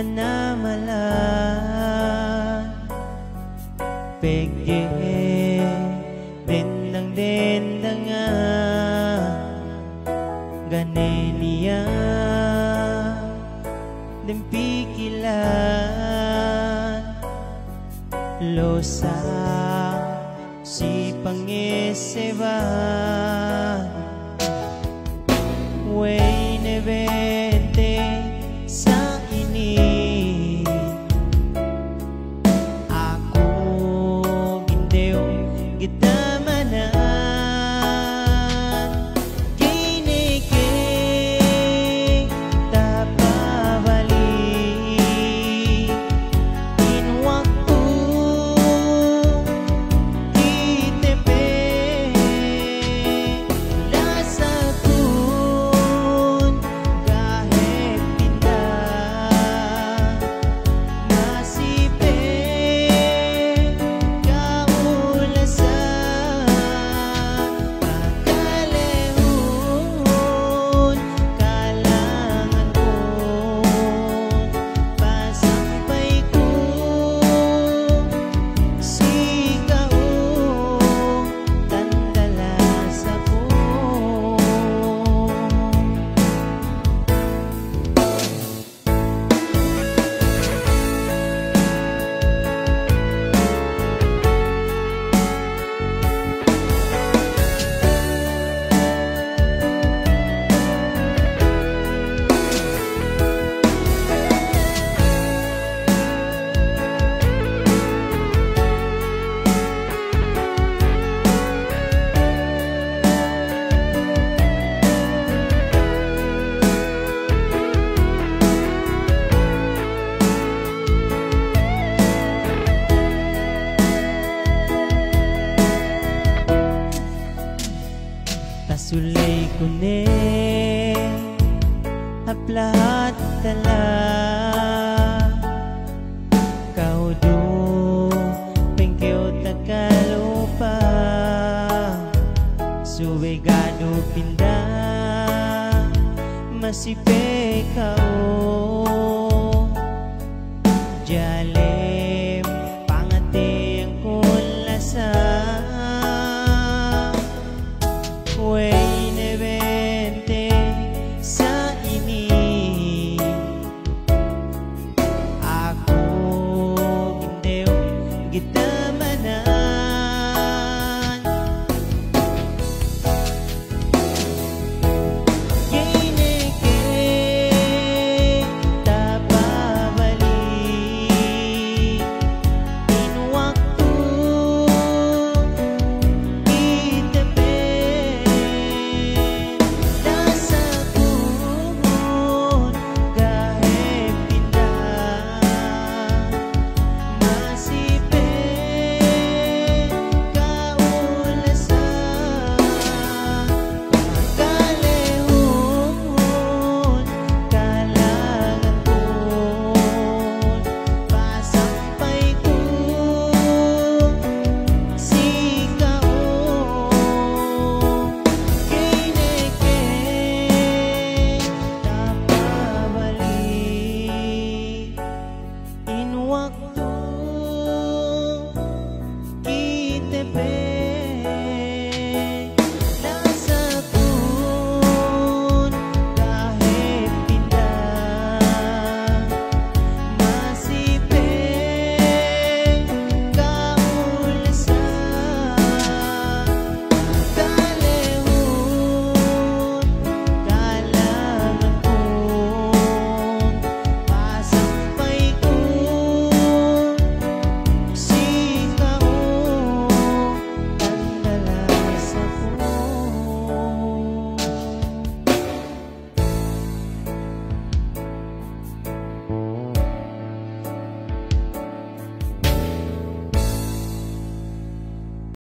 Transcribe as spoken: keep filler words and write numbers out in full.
namalan, pegge' dendang-dendangan, ga' ne niya' dem pikilan, losa si pangeseban. We'ey ne bente sa' inin, aku gindew gitamanan. Ga'i ne ke tapabalik in waktu kite pe, lasakun ga' hep pinda, masi pe ka'u lasa. Pakalehun kalanganku, pasampayku si ka'u tanda lasaku. Tasuley ku ne hap lahat tala, ka'u du pengkew takalupa, subey ga' du pinda, masi pe